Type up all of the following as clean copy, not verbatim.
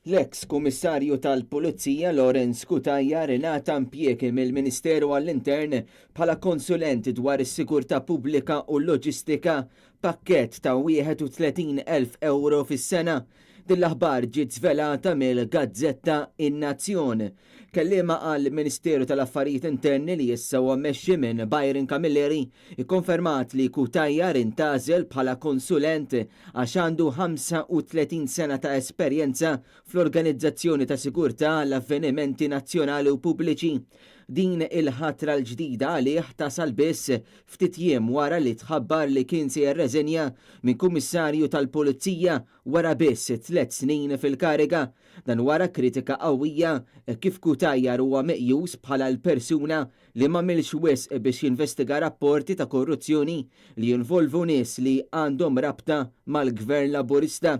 L-eks Kummissarju tal-Pulizija Lawrence Cutajar ingħata impjieg mill-Ministeru għall-Intern bħala konsulent dwar is-sigurtà pubblika u l-loġistika, pakkett ta' 31,000 ewro fis-sena. Din l-aħbar ġiet żvelata mill-gazzetta In-Nazzjon. Kelliema għall-Ministeru tal-Affarijiet Interni li issa huwa mmexxi minn Byron Camilleri ikkonfermat li Cutajar intgħażel bħala konsulent għax għandu 35 sena ta' esperjenza fl-organizzazzjoni ta' sigurtà għal avvenimenti nazzjonali u pubbliċi. Din il-ħatra l-ġdida għalih tasal biss ftit jiem wara li tħabbar li kien se jirreżenja minn Kummissarju tal-Pulizija wara biss tlett snin fil-kariga. Dan wara kritika qawwija kif Cutajar huwa meqjus bħala l-persuna li m'għamilx wisq biex jinvestiga rapporti ta' korruzzjoni li jinvolvu nies li għandhom rabta mal-Gvern Laburista.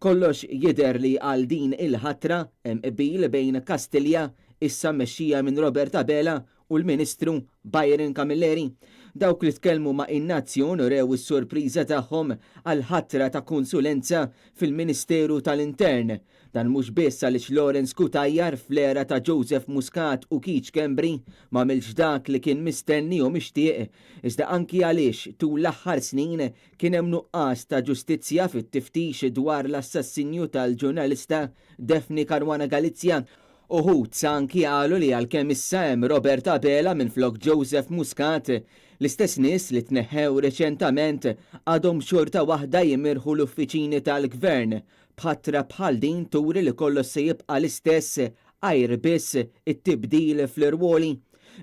Kollox jidher li għal din il-ħatra hemm qbil bejn Kastilja, issa mmexxija minn Robert Abela, u l-Ministru Byron Camilleri. Dawk li tkellmu ma' In-Nazzjon urew is-sorpriża tagħhom għall-ħatra ta' konsulenza fil-Ministeru tal-Intern. Dan mhux biss għaliex Lawrence Cutajar fl-era ta' Joseph Muscat u Keith Schembri m'għamilx dak li kien mistenni u mixtieq, iżda anki għaliex tul l-aħħar snin kien hemm nuqqas ta' ġustizzja fit-tiftix dwar l-assassinju tal-ġurnalista Daphne Caruana Galizia. Uħud sa anki qalu li għalkemm issa hemm Robert Abela minflok Joseph Muscat, l-istess nies li tneħħew reċentament għadhom xorta waħda jimirħu l-uffiċini tal-Gvern B'ħatra bħal din turi li kollox se jibqa' l-istess għajr biss it-tibdil fl-irwoli.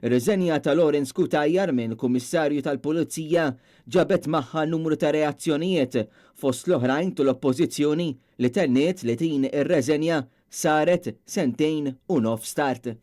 Ir-riżenja ta' Lawrence Cutajar minn Kummissarju tal-Pulizija ġabet magħha numru ta' reazzjonijiet, fost l-oħrajn tal-Oppożizzjoni li tenniet li din ir-reżenja saret sentejn u nofs tard.